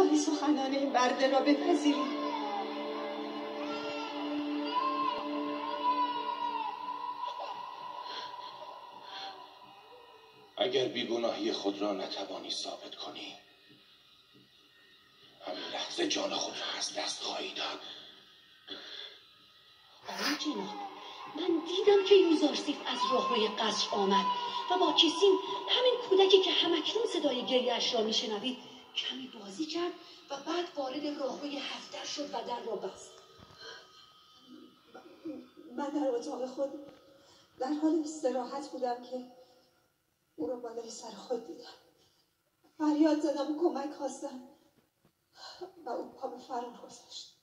نکنی سخنان این برده را بپذیری. اگر بیگناهی خود را نتوانی ثابت کنی، همین لحظه جان خود را از دست خواهی داد. آری جناب، من دیدم که یوزارسیف از راهروی قصر آمد و با کیسین، همین کودکی که همکنون صدای گریه‌اش را میشنوید، کمی بازی کرد و بعد وارد راهروی هفتر شد و در را بست. من در اتاق خود در حال استراحت بودم که او را بالای سر خود دیدم. فریاد زدم و کمک خواستم و او پا به فرار گذاشت.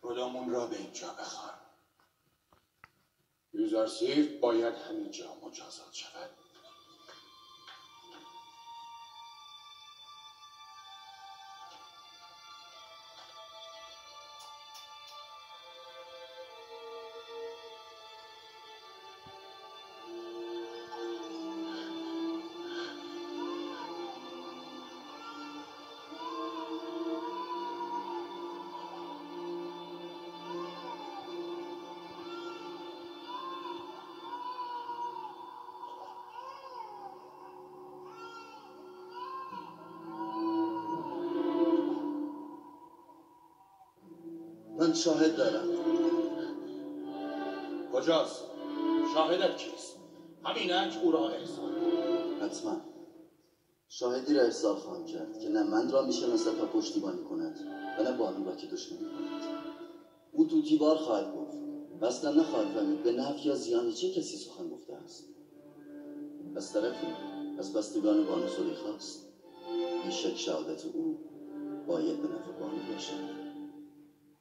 رودامون را به اینجا بخوان. یوزارسیف باید همینجا مجازات شود. من شاهد دارم. کجاست؟ شاهدت کیست؟ همینک او را احضار کن. حتما شاهدی را احضار خواهم کرد که نه من را میشناسد تا پشتیبانی کند و نه بانو را که دشمنی کند. او توتیبار خواهد گفت و اصلا نخواهد فهمید به نفع یا زیان چه کسی سخن گفته است. از طرفی از بستگان بانو زلیخاست. بیشک شهادت او باید به نفع بانو باشد.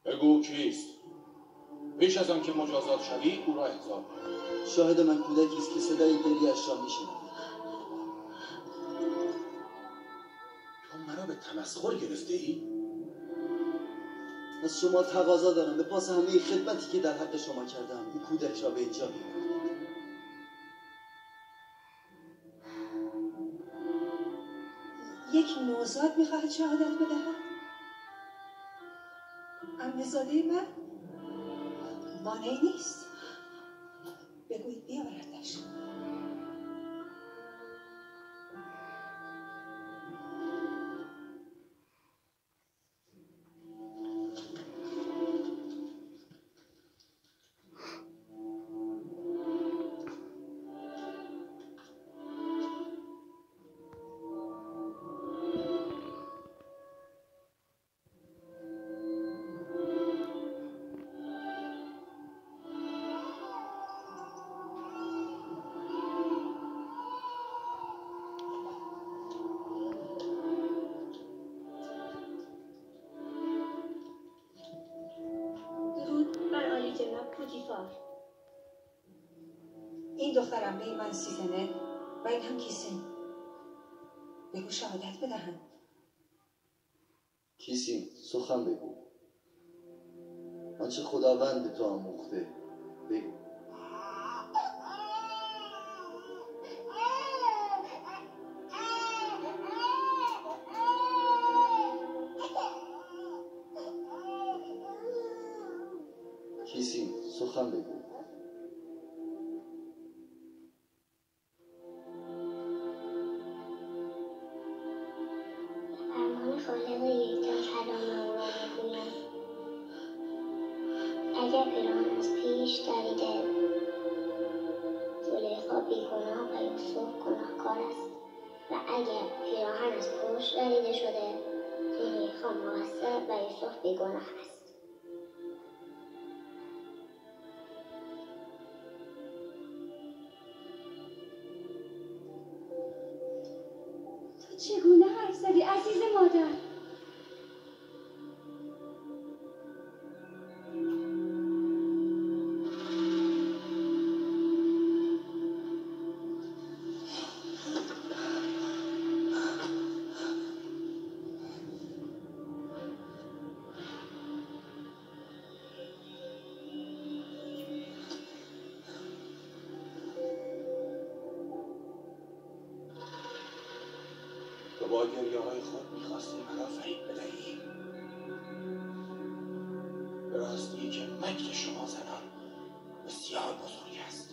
بگو کیست؟ پیش از آن که مجازات شوی او را احضار کن. شاهد من کودکی است که صدای گریه‌اش را میشنوید. تو مرا به تمسخر گرفته ای؟ از شما تقاضا دارم به پاس همه خدمتی که در حق شما کردم این کودک را به اینجا بیاورید. یک نوزاد میخواهد شهادت بدهد؟ عمه‌زاده من؟ مانعی نیست. بگویید بیاوردش. این دختر عمه من سیزنه و این هم کیسین. بگو شهادت بدهند. کیسین سخن بگو. آنچه خداوند به تو آموخته بگو. کیسین سخن بگو. فرمان خالق یکتا کلام او را میگویم. اگر پیراهن از پیش دریده، زلیخا بیگناه و یوسف گناهکار است و اگر پیراهن از پشت دریده شده، زلیخا مقصر و یوسف بیگناه است. تو چگونه حرف زدی عزیز مادر؟ تو با گریه های خود میخواستی مرا فریب بدهی. به راستی که مکر شما زنان بسیار بزرگ است.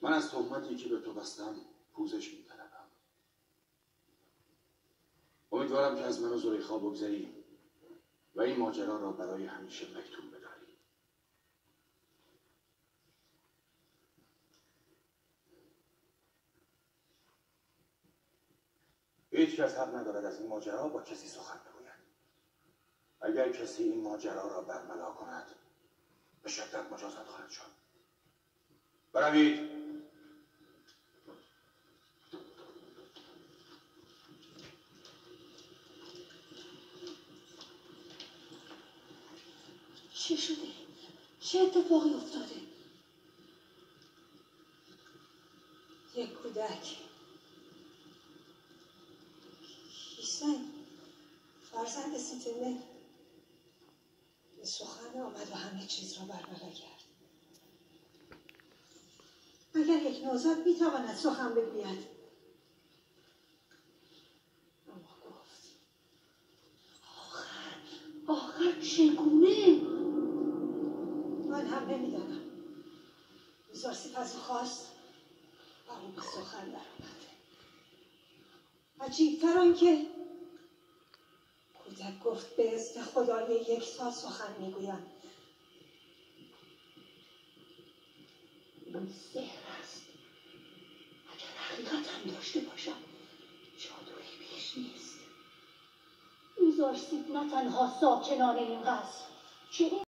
من از تهمتی که به تو بستم پوزش می‌طلبم. امیدوارم که از من و زلیخا بگذری و این ماجرا را برای همیشه مکتوم بداری. هیچ کس حق ندارد از این ماجرا با کسی سخن بگوید. اگر کسی این ماجرا را برملا کند به شدت مجازات خواهد شد. بروید. چه شده؟ چه اتفاقی افتاده؟ یک کودک، کیسن، فرزند ستمه، به سخن آمد و همه چیز را برملا کرد. اگر یک نوزاد میتواند سخن بگوید؟ اما گفت. آخر چگونه؟ من هم نمیدانم. یوزارسیف از او خواست و او به سخن درآمد. عجیبتر آنکه کودک گفت به اذن خدای یکتا سخن میگویم. این سحر است. اگر حقیقت هم داشته باشد جادویی بیش نیست. یوزارسیف نه تنها ساکنان این قصر که